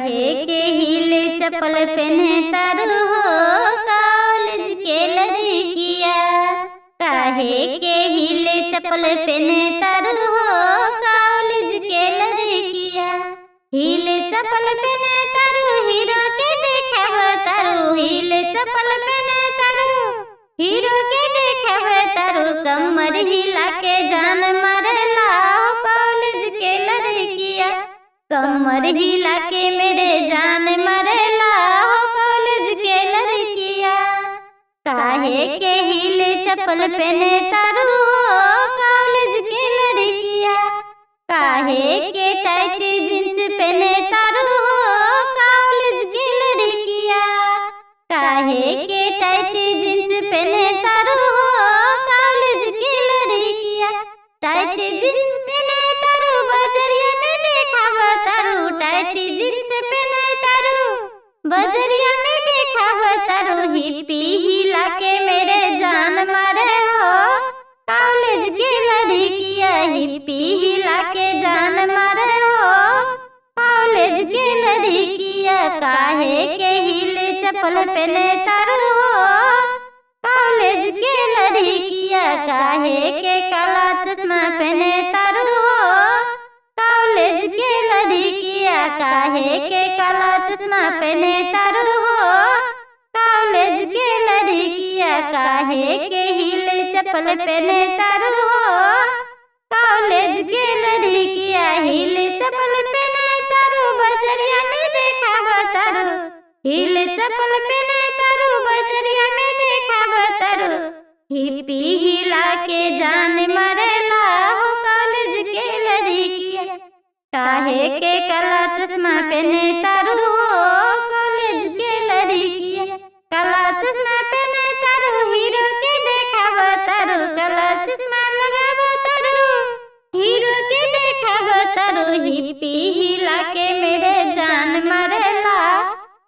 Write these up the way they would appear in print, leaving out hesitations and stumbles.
काहे के हील चप्पल पहने तारू हो कॉलेज के लड़किया। काहे के हील चप्पल पहने तारू हो कॉलेज के लड़किया। हील चप्पल पहने तारू हीरो के देखाव तारू। हील चप्पल पहने तारू हीरो के देखाव तारू। कमर हिला के जान मारेला कॉलेज के लड़किया। कमर हिला के मेरे जान मारेला हो कॉलेज के लड़किया। काहे के हील चप्पल पहने तारू हो कॉलेज के लड़किया। काहे के टाइट जींस पहने तारू हो कॉलेज के लड़किया। काहे के टाइट जींस पहने तारू हो कॉलेज के लड़किया। टाइट जींस पहने तारू बजरिया में देखाव तारू। टाइट जींस पहने तारू बजरिया में देखाव तारू। हिप्पी हिला के मेरे जान मारे हो कॉलेज के लड़किया। हिप्पी हिला के जान मारे हो कॉलेज के लड़किया। काहे के हील चप्पल पहने तारू हो कॉलेज के लड़किया। काहे के काला चश्मा पहने तारू हो कॉलेज के लड़किया। काहे के काला चश्मा पहने तारू हो कॉलेज के लड़किया। काहे के हील चप्पल पहने तारू हो कॉलेज के लड़किया। हील चप्पल पहने तारू बजरिया में देखाव तारू। हील चप्पल पहने तारू बजरिया में देखाव तारू। हिप्पी हिला के जान मारेला हो कॉलेज के लड़किया। काहे के काला चश्मा पहने तारू हो कॉलेज के लड़किया। काला चश्मा पहने तारू हीरो के देखाव तारू। काला चश्मा लगाव तारू हीरो के देखाव तारू। हिप्पी हिला के मेरे जान मारेला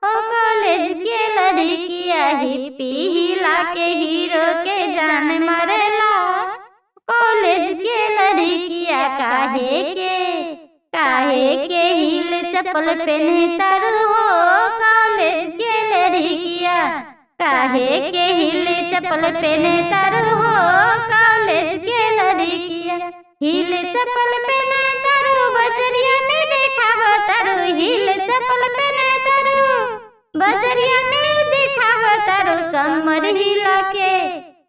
हो कॉलेज के लड़किया। हिप्पी हिला के हीरो के जान मारेला कॉलेज के लड़किया। काहे के हील चप्पल पहने तारू हो कॉलेज के लड़किया। काहे के हील चप्पल पहने तारू हो कॉलेज के लड़किया। हील चप्पल पहने तारू बजरिया में देखाव तारू। हील चप्पल पहने तारू बजरिया में देखाव तारू।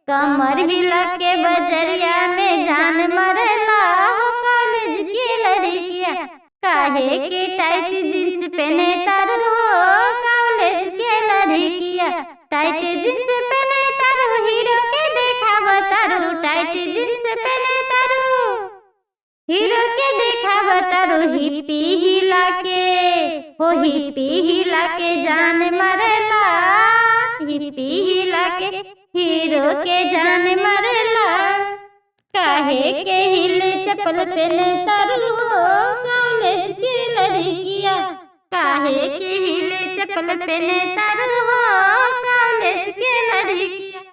कमर हिला के बजरिया में जान मारेला हो कॉलेज के लड़किया। काहे के टाइट जींस पहने तारू हो कॉलेज के लड़किया। टाइट जींस पहने तारू हीरो के देखाव तारू। टाइट जींस पहने तारू हीरो के देखाव तारू। हिप्पी हिला के हो हिप्पी हिला के जान मारेला। हिप्पी हिला के हीरो के जान मारेला। काहे के हील चप्पल पहने तारू हो कॉलेज के लड़किया। काहे के हील चप्पल पहने तारू हो कॉलेज के लड़किया।